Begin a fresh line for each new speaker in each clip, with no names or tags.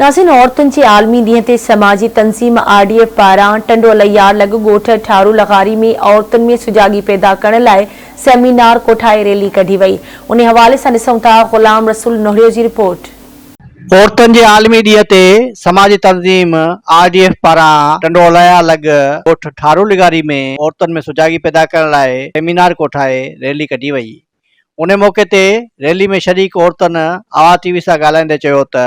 ناظرين عورتن جي عالمي ڏينهن تي سماجي تنظيم آر ڊي ايف پاران ٽنڊو الهيار لڳ ڳوٺ ٺارو لغاري ۾ عورتن ۾ سجاڳي پيدا ڪرڻ لاء سيمينار ڪوٺائي ريلي ڪڍي وئي انهي حوالي سان ڏسون ٿا غلام رسول نوهڙيو جي رپورٽ.
عورتن جي عالمي ڏينهن تي سماجي تنظيم آر ڊي ايف پاران ٽنڊو الهيار لڳ ڳوٺ ٺارو لغاري ۾ عورتن ۾ سجاڳي پيدا ڪرڻ لاء سيمينار ڪوٺائي ريلي ڪڍي وئي. ان موقعي تي ريلي ۾ شريڪ عورتن آواز ٽي وي سان ڳالهائيندي چيو ته.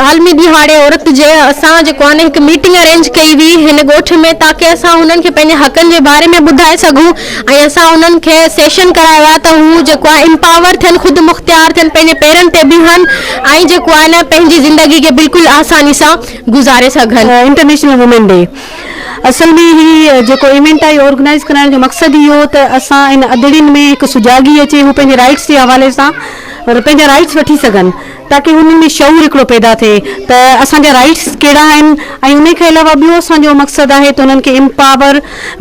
عالمي ڏهاڙي عورت جي اسان جيڪو آهي نه هڪ ميٽنگ ارينج ڪئي هئي هن ڳوٺ ۾ تاڪه اسان هنن کي پنهنجي حقن جي باري ۾ ٻڌائي سگهون ۽ اسان انهن کي سيشن ڪرايو آهي ته هو جيڪو آهي امپاور ٿين خود مختيار ٿين پنهنجي پيرن تي بيهن ۽ جيڪو آهي نه پنهنجي زندگي کي بلڪل آساني سان گذاري سگهن.
انٽرنيشنل وومين ڊي اصل ۾ هي جيڪو ايونٽ آهي آرگنائيز ڪرائڻ جو مقصد اهو هو ته اسان ان اڌڙين ۾ هڪ سجاڳي اچي هو پنهنجي رائيٽس جي حوالي سان پنهنجا رائيٽس وٺي سگهن تاڪه انهن ۾ شعور هڪڙو پيدا ٿئي ته اسان جا رائيٽس ڪهڙا آهن ۽ ان کان علاوه ٻيو اسان جو مقصد آهي ته انهن کي امپاور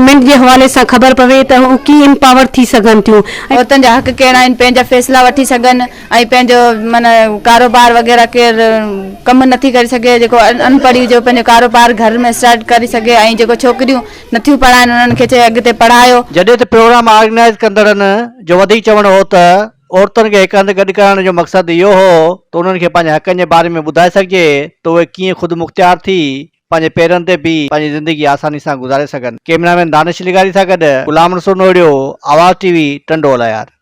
مينٽ جي حوالي سان خبر پوي ته هو ڪيئن امپاور ٿي سگهن ٿيون.
عورتن جا حق ڪهڙا آهن پنهنجا فيصلا وٺي سگهن ۽ پنهنجو معنيٰ ڪاروبار وغيره ڪير ڪم نٿي ڪري سگهي جيڪو انپڙهي هجي پنهنجو ڪاروبار گهر ۾ اسٽارٽ ڪري سگهي ۽ جيڪو ڇوڪريون نٿيون پڙهائن انهن کي چئي اڳتي پڙهايو.
جڏهن ته پروگرام آرگنائيز ڪندڙن جو وڌيڪ چوڻ هو ته عورتن کي هڪ هنڌ گڏ ڪرڻ جو مقصد اهو هو ته انهن کي پنهنجي حقن جي باري ۾ ٻڌائي سگهجي ته اهي ڪيئن خودمختيار ٿي پنهنجي پيرن تي بيهي پنهنجي زندگي آساني سان گذاري سگهن. ڪئميرا مين دانش لغاري سان گڏ غلام رسول نوهڙيو، آواز ٽي وي، ٽنڊو الهيار.